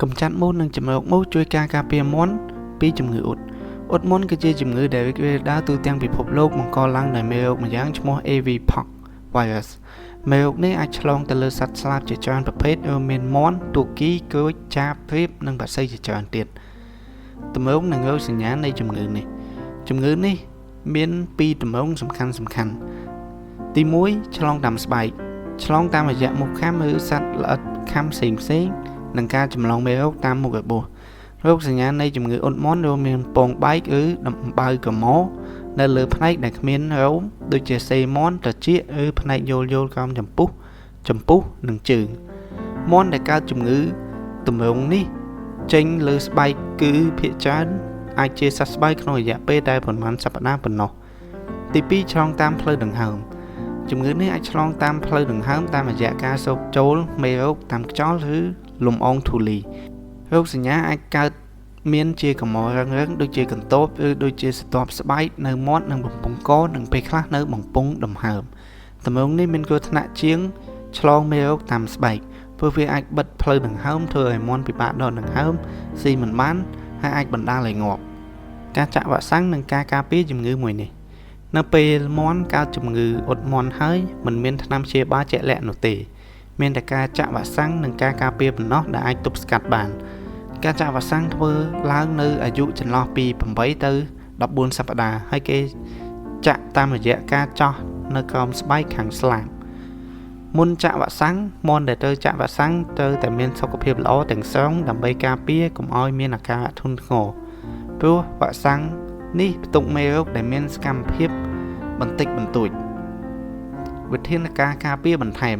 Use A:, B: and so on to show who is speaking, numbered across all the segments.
A: កម្ចាត់មូសនិងជម្រកមូសជួយការការពារមាន់ពីជំងឺអ៊ុតអ៊ុតមាន់គឺជាជំងឺដែលរីករាលដាលទូទាំងពិភពលោកបង្កឡើងដោយមេរោគម្យ៉ាងឈ្មោះ AV-Pox virus មេរោគនេះអាចឆ្លងទៅលើសត្វស្លាបជាច្រើនប្រភេទរួមមានមាន់ តួគី ក្រូច ចាប ព្រាប និងបក្សីជាច្រើនទៀតទម្រង់និងរោគសញ្ញានៃជំងឺនេះជំងឺនេះមានពីរទម្រង់សំខាន់សំខាន់ទី1ឆ្លងតាមស្បែកឆ្លងតាមរយៈមូសខាំឬសត្វល្អិតខាំផ្សេងផ្សេងនិងការចម្លងមេរោគតាមមុខរបួសរោគសញ្ញានៃជំងឺអ៊ុតមាន់រួមមានពងបែកឬដំបៅក្រម៉នៅលើផ្នែកដែលគ្មានរោមដូចជាសេមាន់ត្រចៀកឬផ្នែកយោលយោលក្រោមចំពុះចំពុះនិងជើងមាន់ដែលកើតជំងឺទម្រង់នេះចេញលើស្បែកគឺភាគច្រើនអាចជាសះស្បើយក្នុងរយៈពេលតែប៉ុន្មានសប្តាហ៍ប៉ុណ្ណោះទី2ឆ្លងតាមផ្លូវដង្ហើមជំងឺនេះអាចឆ្លងតាមផ្លូវដង្ហើមតាមរយៈការស្រូបចូលមេរោគតាមខ្យល់ឬលំអងធូលីរោគសញ្ញាអាចកើតមានជាកម្ររឹងៗដូចជាកន្ទបឬដូចជាស្រទាប់ស្បែកនៅមាត់និងបំពង់កនិងពេលខ្លះនៅបំពង់ដង្ហើមទម្រង់នេះមានគ្រោះថ្នាក់ជាងឆ្លងមេរោគតាមស្បែកព្រោះវាអាចបិទផ្លូវដង្ហើមធ្វើឲ្យមាន់ពិបាកដកដង្ហើមស៊ីមិនបានហើយអាចបណ្ដាលឲ្យងាប់ការចាក់វ៉ាក់សាំងនិងការការពារជំងឺមួយនេះនៅពេលមាន់កើតជំងឺអ៊ុតមាន់ហើយមិនមានថ្នាំព្យាបាលជាក់លាក់នោះទេមានតែការចាក់វ៉ាក់សាំងនិងការការពារប៉ុណ្ណោះដែលអាចទប់ស្កាត់បានការចាក់វ៉ាក់សាំងធ្វើឡើងនៅអាយុចន្លោះពី8ទៅ14សប្តាហ៍ហើយគេចាក់តាមរយៈការចោះនៅក្រោមស្បែកខាងស្លាបមុនចាក់វ៉ាក់សាំងមាន់ដែលត្រូវចាក់វ៉ាក់សាំងត្រូវតែមានសុខភាពល្អទាំងស្រុងដើម្បីការពារកុំឲ្យមានអាការៈធ្ងន់ធ្ងរព្រោះវ៉ាក់សាំងនេះផ្ទុកមេរោគដែលមានសកម្មភាពបន្តិចបន្តួចវិធានការការពារបន្ថែម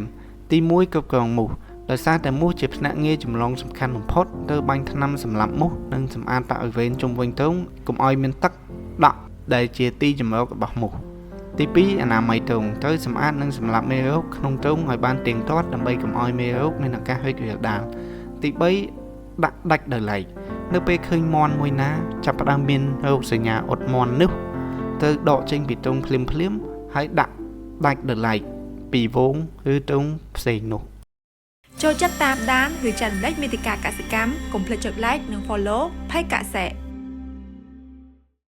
A: ទី1គ្រប់គ្រងមូសដោយសារតែមូសជាភ្នាក់ងារចម្លងសំខាន់បំផុតត្រូវបាញ់ថ្នាំសម្លាប់មូសនិងសម្អាតបរិវេណជុំវិញទ្រុងកុំឲ្យមានទឹកដក់ដែលជាទីជម្រករបស់មូសទី2អនាម័យទ្រុងត្រូវសម្អាតនិងសម្លាប់មេរោគក្នុងទ្រុងឲ្យបានទៀងទាត់ដើម្បីកុំឲ្យមេរោគមានឱកាសរីករាលដាលទី3ដាក់ដាច់ដោយឡែកនៅពេលឃើញមាន់មួយណាចាប់ផ្ដើមមានរោគសញ្ញាអ៊ុតមាន់នោះត្រូវដកចេញពីទ្រុងភ្លាមភ្លាមហើយដាក់ដាច់ដោយឡែកពីហ្វូងឬទ្រុងផ្សេងនោះ
B: ចូលចិត្តតាមដានឬចែករំលែកមាតិកាកសិកម្មកុំភ្លេចចុច Like និង Follow Page កសិ។